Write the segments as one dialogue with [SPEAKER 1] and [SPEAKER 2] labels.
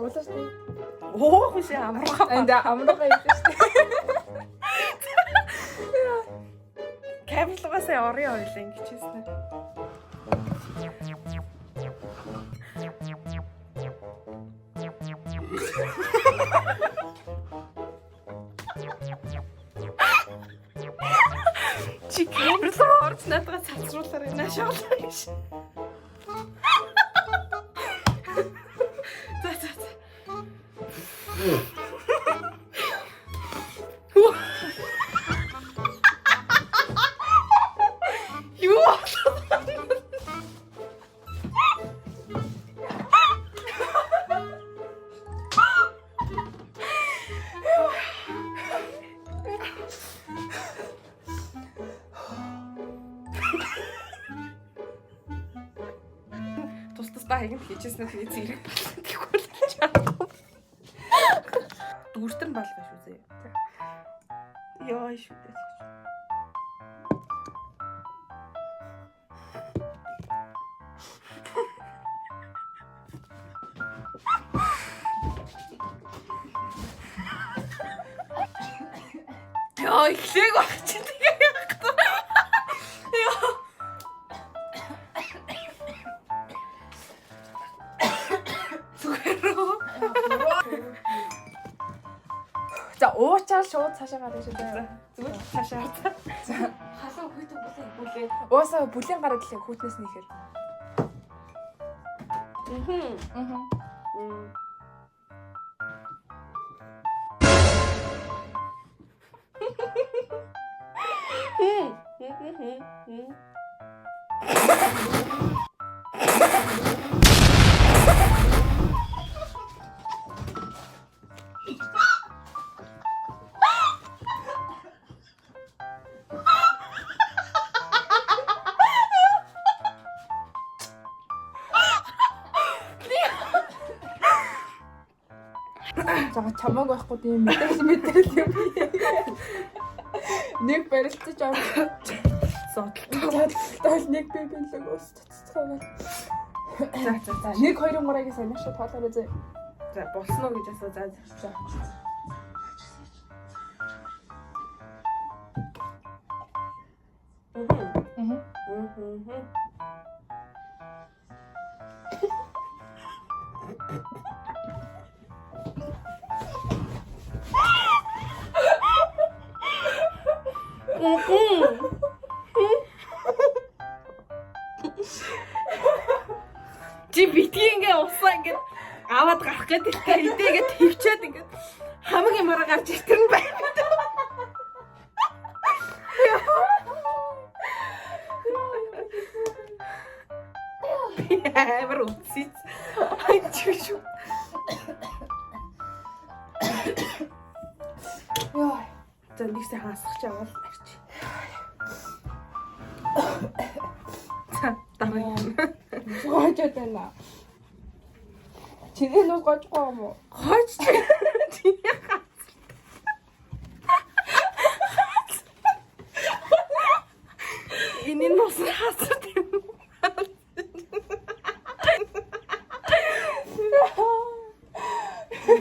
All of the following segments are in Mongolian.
[SPEAKER 1] Уулаа шүү.
[SPEAKER 2] Уух биш амархан.
[SPEAKER 1] Энд амархан хэлсэн шүү.
[SPEAKER 2] Камер руугаа сая орё ойлаа ингэжсэн. Чи камер руу орж надгаа цацруулаар байна шоолоо гэж. За за за. Юу болоод тус тусдаа хаягд хийжсэн нь тэгээ зэрэг болсон. Тэгвэл чадахгүй. Дүртэн балга шүү зэ. Йоо шүү дээ. Йоо эхлээг баг чи тэгээ яах вэ? Йоо. Зүгээр рүү.
[SPEAKER 1] За уучаал шууд цаашаа гарна шүү дээ.
[SPEAKER 2] Зүгээр л цаашаа.
[SPEAKER 1] За.
[SPEAKER 2] Халуун хүйтэн бүлээ бүлээ.
[SPEAKER 1] Уусаа бүлийн гараад лээ хүүтнээс нэхэр.
[SPEAKER 2] Аа.
[SPEAKER 1] Аа. За чамааг байхгүй тийм мэдээлэл мэдээлэл юм. Нэг барилцаж авч
[SPEAKER 2] Зодтолтой.
[SPEAKER 1] зодтолтой нэг би бэлэг ус цоццохоо.
[SPEAKER 2] За за
[SPEAKER 1] За 1 2 3-ыг сайн шиг тоолоорой зэ.
[SPEAKER 2] За болсон уу гэж асуу. За
[SPEAKER 1] За.
[SPEAKER 2] Аа.
[SPEAKER 1] Аа.
[SPEAKER 2] Чи битгий ингээ усаа ингээ аваад гарах гэдэг та идээгээ төвчээд ингээ хамаг юмараа гарч иртэрн байна. Би амар үсийц. Ай чи шүү.
[SPEAKER 1] Йоо.
[SPEAKER 2] За нэг сайхан асгах чавал арч. За дараа юм.
[SPEAKER 1] Гоожод байна. Чиний нус гоожгүй юм уу?
[SPEAKER 2] Хойч чи. Чиний хас. Энэ нь нус хасад юм.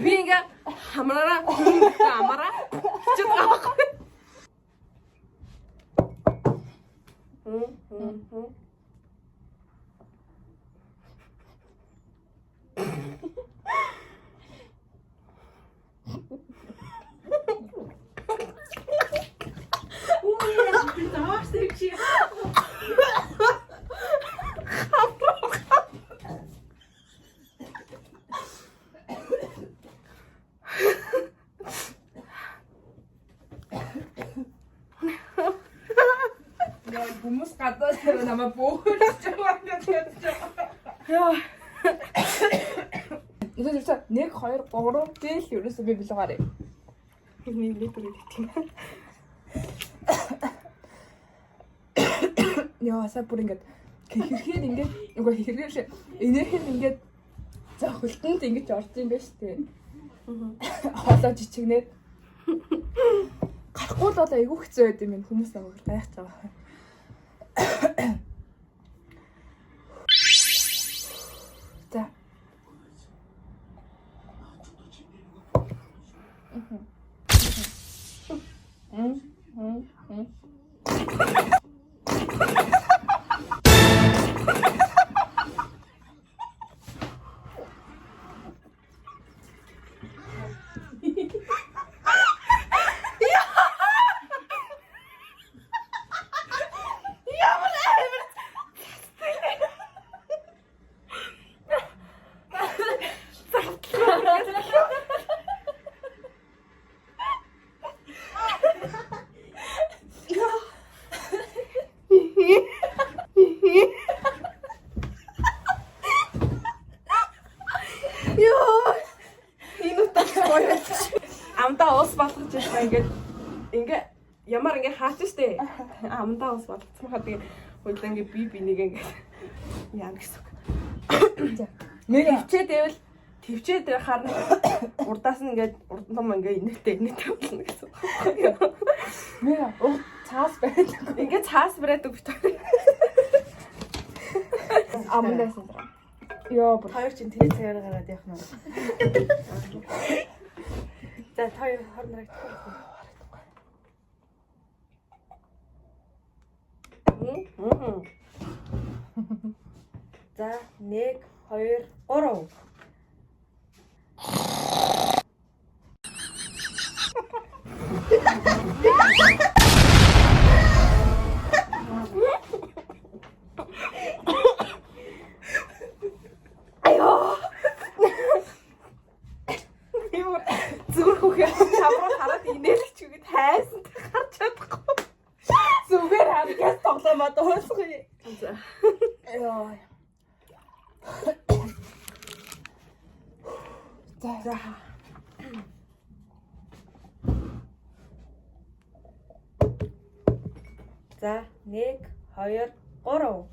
[SPEAKER 2] Би ингээ хамраараа амараа чид авахгүй.
[SPEAKER 3] Зааварсан чи.
[SPEAKER 1] Яа, хүмүүс гадаа намайг бөөхөрч байгаа юм гэж байгаа.
[SPEAKER 2] Яа.
[SPEAKER 1] Ерөөсөө 1 2 3 гээл ерөөсөө би бэлэг гарыг.
[SPEAKER 2] Нэг литр идэх юм.
[SPEAKER 1] Яа, сая бүр ингээд хэрхээр ингээд үгүй хэрхээр шиг энерги нь ингээд за хөлтөнд ингэж орж юм байна шүү дээ. Хоолой жичигнээд гарахгүй л бол айгүй хэцүү байд юм хүмүүс намайг гайхаж байгаа.
[SPEAKER 2] штэ. Амдаа ус болгоцсон хаа тэгээ хоёлаа ингээ би бинийг ингээ яана гэсэн үг.
[SPEAKER 1] Нэг
[SPEAKER 2] Төвчээд байвал төвчээд байхаар нь урдаас нь ингээд урд ном ингээ инээтэй инээтэй болно гэсэн үг.
[SPEAKER 1] нэг уг цаас байдаг.
[SPEAKER 2] Ингээ цаас бариад үг бит.
[SPEAKER 1] Амандаа сандраа. Йоо бүр.
[SPEAKER 3] Хоёр чинь тэр цагаар гараад явах нь. За та хоёр хорн харагдахгүй. За 1 2 3.
[SPEAKER 2] Би бүр зүгээр хүүхээ чам руу хараад инээлч үгээд хайсан гарч чадахгүй.
[SPEAKER 1] Зүгээр хангаас тоглоомоо дуусгая.
[SPEAKER 2] За.
[SPEAKER 1] Йоо. За.
[SPEAKER 2] За.
[SPEAKER 3] За 1 2 3.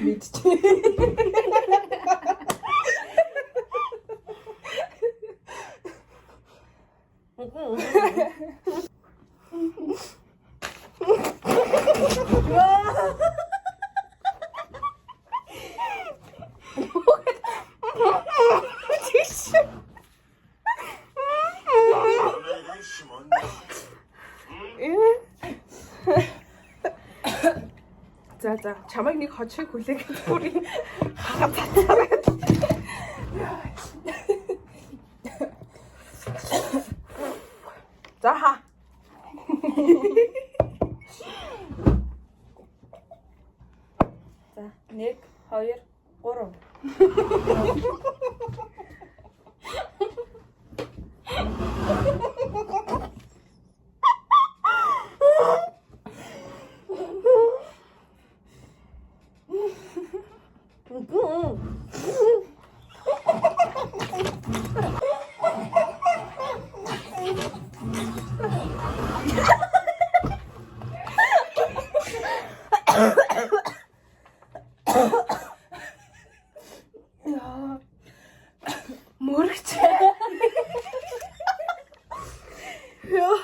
[SPEAKER 1] Мэдчих.
[SPEAKER 2] За за чамайг нэг хожихыг хүлээгээд бүр юм хага татаад. За ха.
[SPEAKER 3] За 1 2 3.
[SPEAKER 2] Яа. Мөрөгч. Яа.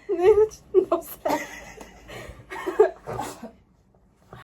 [SPEAKER 2] Нэрч нуусаа.